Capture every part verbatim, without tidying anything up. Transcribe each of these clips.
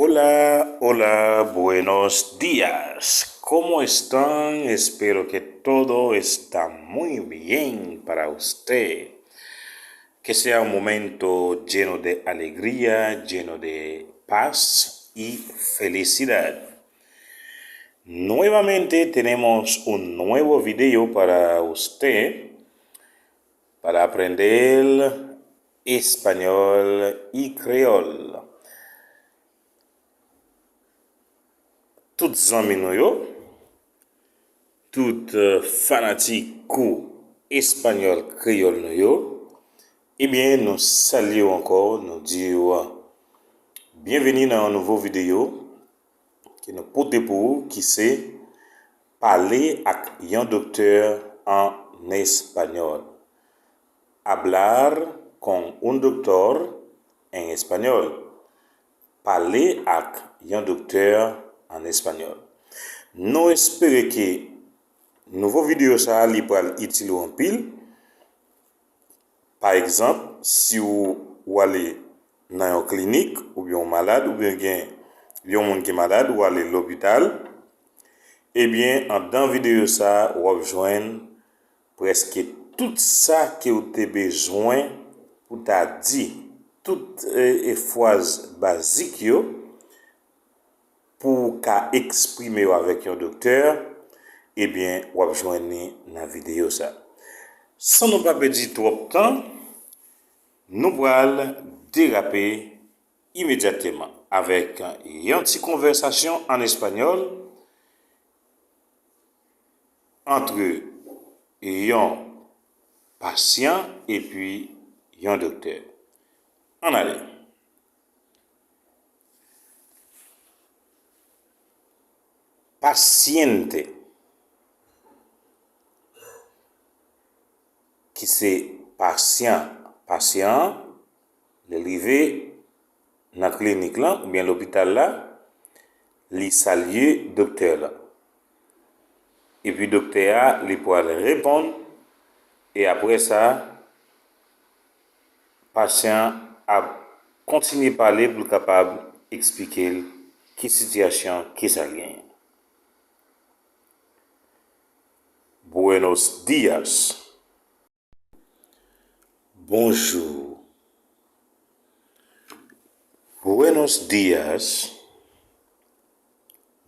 Hola, hola, buenos días. ¿Cómo están? Espero que todo está muy bien para usted. Que sea un momento lleno de alegría, lleno de paz y felicidad. Nuevamente tenemos un nuevo video para usted, para aprender español y creol. Tout zanmi nou yo, tout, eh, fanatik kou espanyòl kreyòl nou yo, ebyen, nou salye w ankò, nou di w byenveni nan yon nouvo videyo ke nou pote pou ou, ki se pale ak yon doktè an espanyòl. Hablar con un doctor en español. Pale ak yon doktè an espanyòl. Nou espere ke nouvo videyo sa a, li pral itil ou anpil. Pa egzanp, si w, w ale nan yon klinik, oubyen w malad, oubyen gen yon moun ki malad, w ale lopital, ebyen, anndan videyo sa a, w ap jwenn prèske tout sa ke w te bezwen pou ta di, tout, e, e, fraz bazik yo, pou w ka eksprime w avèk yon doktè, ebyen, w ap jwenn li nan videyo sa. San nou pa pèdi twòp tan, nou pral derape imedyatèman avèk yon ti konvèsasyon an espanyòl antre yon pasyan epi yon doktè. Ann ale. Pasyente, ki se pasyan, pasyan an, lè l rive nan klinik lan oubyen lopital la, li salye doktè lan. Epi doktè a, li pral reponn, e apre sa, pasyan an ap kontinye pale pou l kapab eksplike l ki sitiyasyon, ki sa l genyen. Buenos días. Bonjou. Buenos días.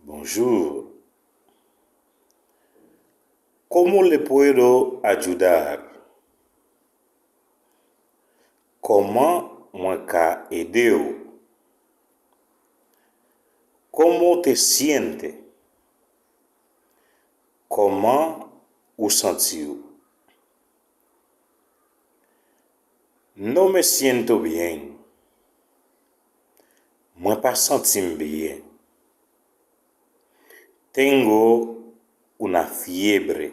Bonjou. ¿Cómo le puedo ayudar? Kòman mwen ka ede w? ¿Cómo te siente? Kòman ou santi w? No me siento bien. Mwen pa santi m byen. Tengo una fiebre.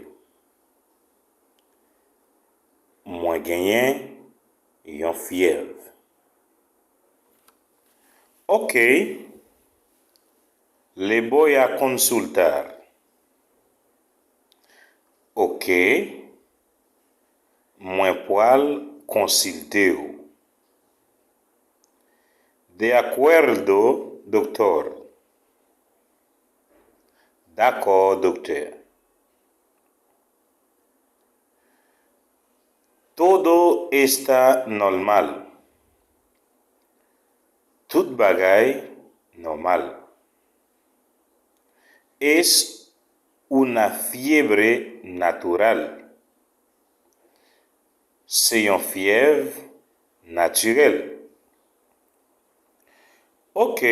Mwen genyen yon fyèv. Ok. Le voy a consultar. Ok. Mwen pral konsilte w. De acuerdo, doctor. Dakò, doktè. Todo está normal. Tout bagay nòmal. Es una fiebre natural. Se yon fyèv natirèl. Ok.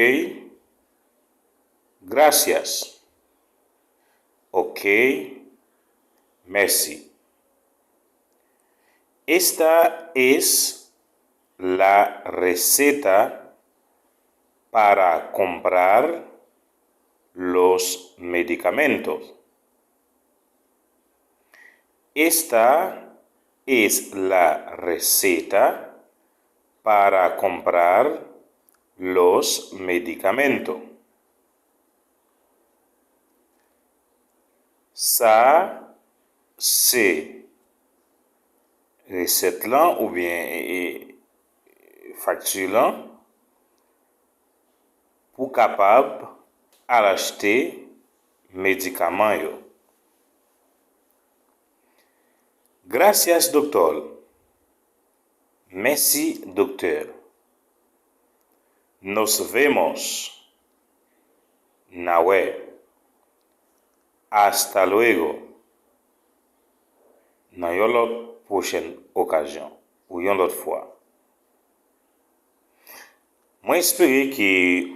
Gracias. Ok. Mèsi. Esta es la receta para comprar los medicamentos. Esta es la receta para comprar los medicamentos. Sa se resèt lan oubyen, e, e, fakti lan ou kapab al achte medikaman yo. Gracias, doctor. Mèsi, doktè. Nos vemos. N a wè. Hasta luego. Nan yon lòt pwochèn okazyon, ou yon lòt fwa. Mwen espere ke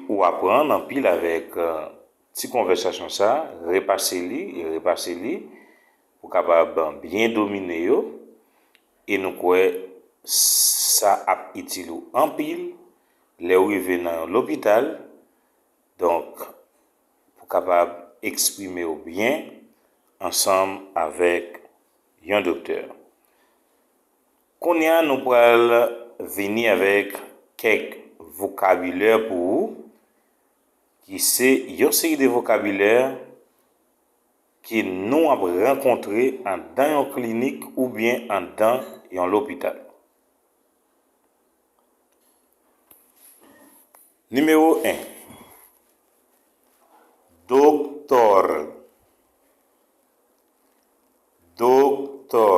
ou aprann anpil avèk, eh, ti konvèsasyon sa, repase li e repase li pou kapab byen domine yo. E nou kwè sa ap itil ou anpil lè w rive nan yon lopital. Donk, pou kapab eksprime w byen ansanm avèk yon doktè. Kounye a, nou pral vini avèk kèk vokabilè pou ou, ki se yon seri de vokabilè ke nou ap rankontre anndan yon klinik oubyen anndan yon lopital. Nimewo en, doktò. Doktò.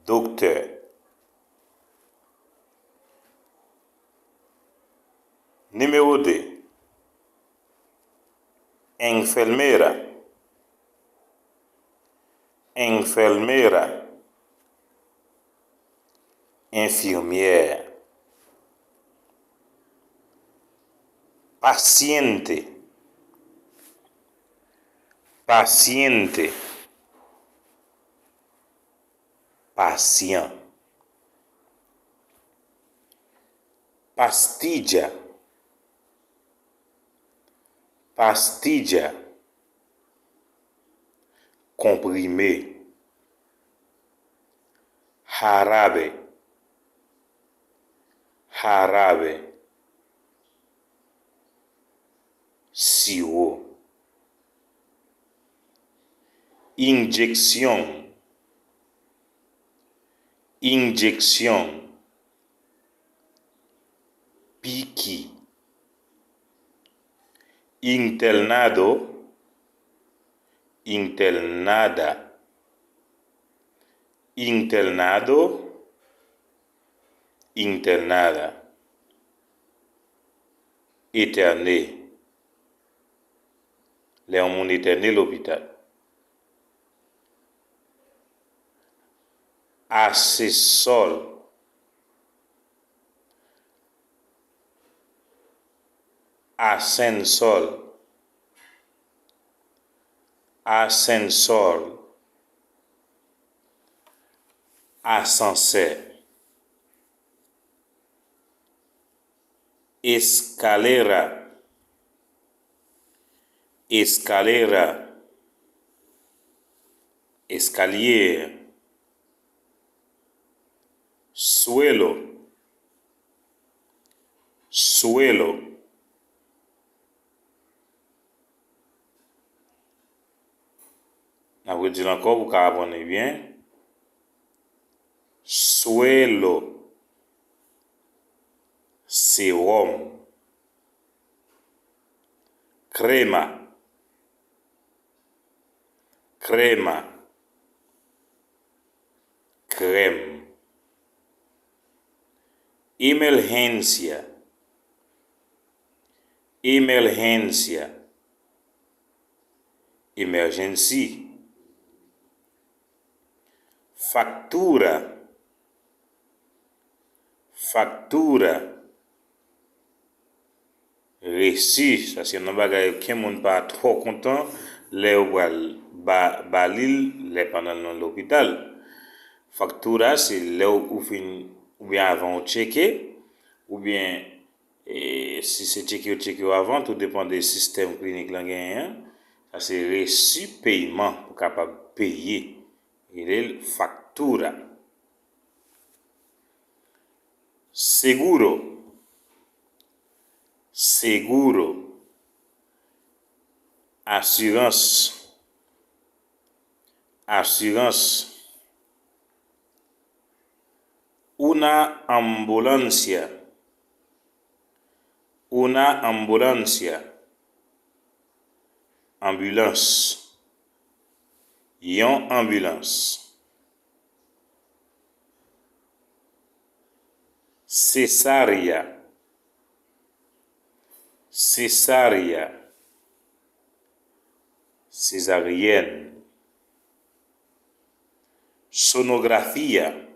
Doktè. Nimewo de, enfermera. Enfermera. Enfimyè. Pasyente. Pasyente. Pasyan. Pastilla. Pastilla. Konprime. Jarabe. Jarabe. Siwo. Injeksyon. Injeksyon. Piki. Internado. Internada. Internado. Internada. Etène. Lè yon moun etène lopital. Asesòl. Asensòl. Asensòl. Asansè. Eskalera. Eskalera. Eskalye. Suelo. Suelo. N ap redi l ankò pou w ka aprann li byen. Suelo. Sewòm. Krema. Krema. Krèm. Emergencia. Emergencia. Emergency. Factura. Factura. Resi, sa se yon bagay okenn moun pa twò kontan lè yo pral ba, ba li l lè pandan l nan lopital. Factura se lè w, ou fin, oubyen avan w tcheke, oubyen, e, si se tcheke yo tcheke w avan, tou depann de sistèm klinik lan genyen an. Sa se resi peyman pou kapab peye. Rele l factura. Seguro. Seguro. Asirans. Asirans. Una ambulancia. Una ambulancia. Anbilans. Yon anbilans. Cesárea. Cesárea. Césarienne. Sonografía.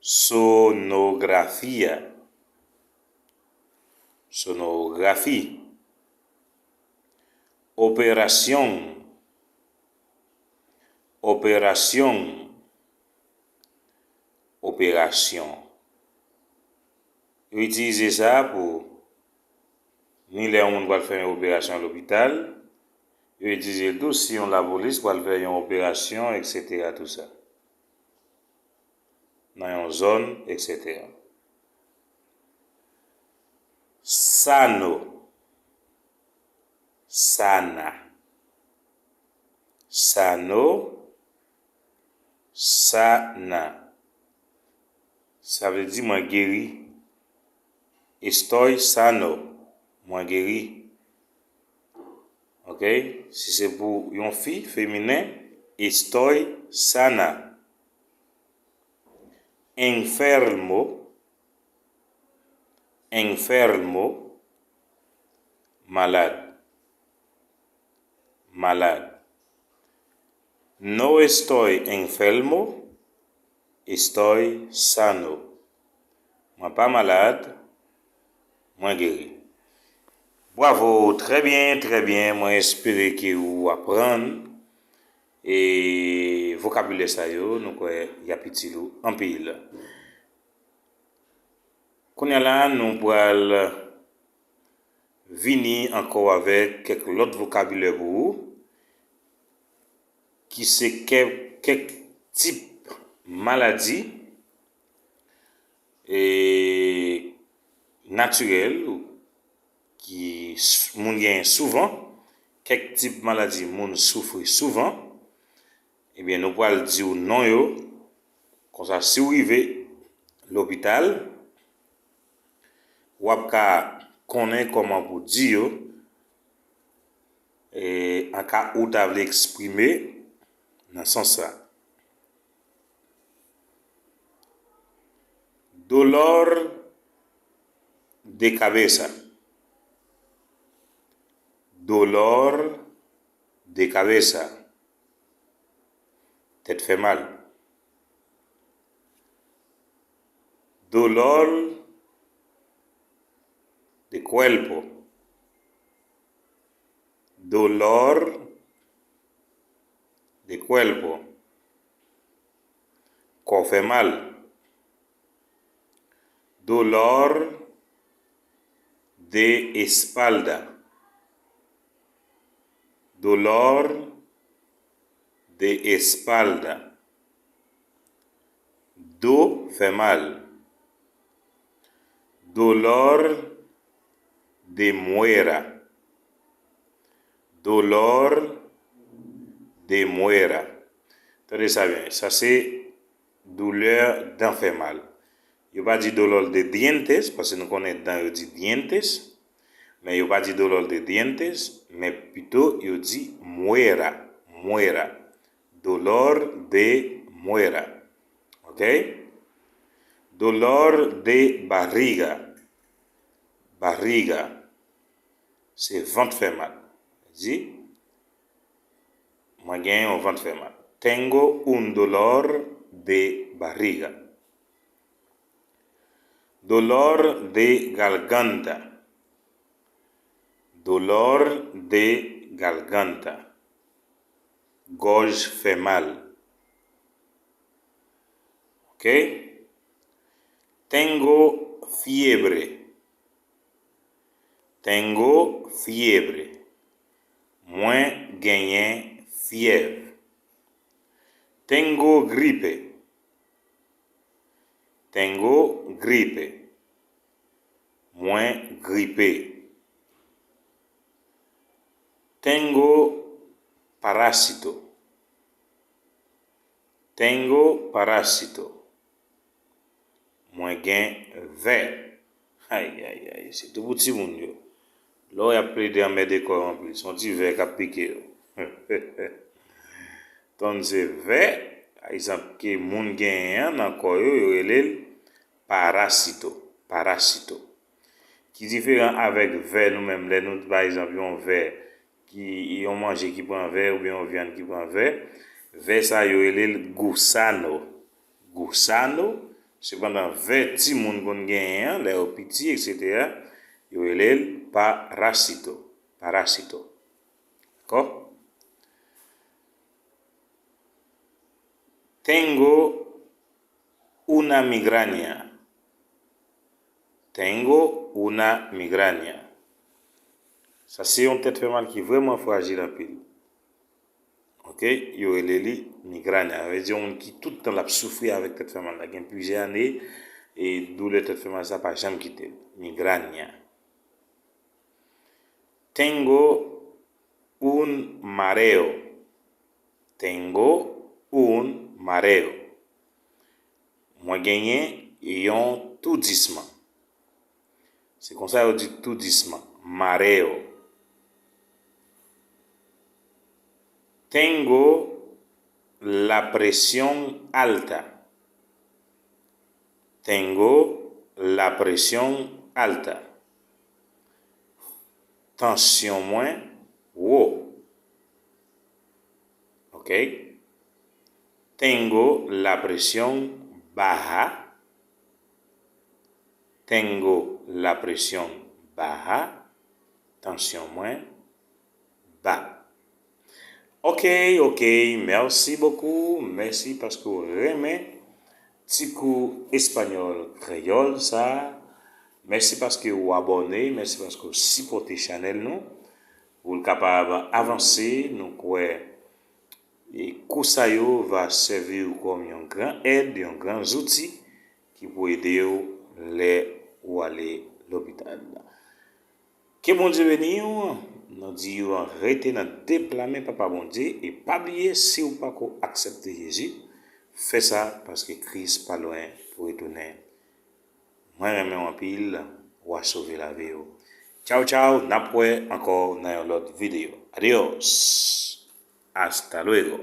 Sonografía. Sonographie. Operación. Operación. Operasyon. Yo itilize sa pou ni lè yon moun pral fè yon operasyon lopital, yo itilize l tou si yon lapolis pral fè yon operasyon, etsetera, tou sa. Nan yon zòn, etsetera. Sano. Sana. Sano. Sana. Sa vle di mwen geri. Estoy sano. Mwen geri. Ok? Si se pou yon fi, feminen, estoy sana. Enfermo. Enfermo. Malad. Malad. No estoy enfermo, estoy sano. Mwen pa malad, mwen geri. Bravo, trè byen, trè byen. Mwen espere ke ou aprann e vokabilè sa yo, nou kwè y ap itil ou anpil. Kounye a la, nou pral vini ankò avèk kèk lòt vokabilè pou ou, ki se kèk, kèk tip maladi, e, natirèl ki s-, moun genyen souvan, kèk tip maladi moun soufri souvan, ebyen, nou pral di w non yo. Konsa, si w rive lopital, w ap ka konnen kòman pou di yo, e, an ka ou ta vle eksprime nan sans sa. Dolor de cabeza. Dolor de cabeza. Tèt fè mal. Dolor de cuerpo. Dolor de cuerpo. Kò fè mal. Dolor de espalda. Dolor de espalda. Do fè mal. Dolor de muela. Dolor de muela. Tande sa byen. Sa se doulè dan fè mal. Yo pa di dolor de dientes, paske nou konnen dan yo di dientes, men yo pa di dolor de dientes, men pito yo di muela, muela. Dolor de muela. Ok? Dolor de barriga. Barriga. Se vant fè mal. Di, mwen gen yon vant fè mal. Tengo un dolor de barriga. Dolor de garganta. Dolor de garganta. Gòj fè mal. Ok? Tengo fiebre. Tengo fiebre. Mwen genyen fyèv. Tengo gripe. Tengo gripe. Mwen gripe. Tengo parásito. Tengo parásito. Mwen gen vè. Ay, ay, ay, sitou pou timoun yo. Lè y ap plede anmède kò yo anpil, se yon ti vè k ap pike yo. Tann se vè, pa egzanp, ke moun genyen an nan kò yo, yo rele l parasito, parasito. Ki diferan avèk vè nou menm, lè nou, pa egzanp, yon vè ki, yon manje ki pran vè oubyen yon vyann ki pran vè, vè sa yo rele l gusano, gusano, sepandan vè timoun konn genyen an, lè yo piti, etsetera, yo rele l parasito, parasito. Dakò? Tengo una migraña. Tengo una migraña. Sa se yon tèt fè mal ki vrèman frajil anpil. Ok, yo rele li migraña. Sa vle di yon moun ki tout tan l ap soufri avèk tèt fè mal la. Gen plizyè ane e doulè tèt fè mal sa pa janm kite l. Migraña. Tengo un mareo. Tengo un mareo. Mwen genyen yon toudisman. Se konsa yo di toudisman, mareo. Tengo la presión alta. Tengo la presión alta. Tansyon mwen wo. Ok. Tengo la presión baja. Tengo la presión baja. Tansyon mwen ba. Ok, ok, merci beaucoup. Mèsi paske w renmen ti kou espanyòl kreyòl sa. Mèsi paske w abòne, mèsi paske w sipòte chanèl nou. Pou l kapab avanse, nou kwè e kou sa yo va sèvi w kòm yon gran èd, yon gran zouti ki pou ede w lè ou ale lopital. Ke Bondye beni w, nou di w rete nan de pla men Papa Bondye e pa bliye si w pako aksepte Jezi, fè sa paske Kris pa lwen pou retounen. Mwen renmen w anpil, w a sove lavi w. Tchaw tchaw, n ap wè ankò nan yon lòt videyo. Adios! Hasta luego!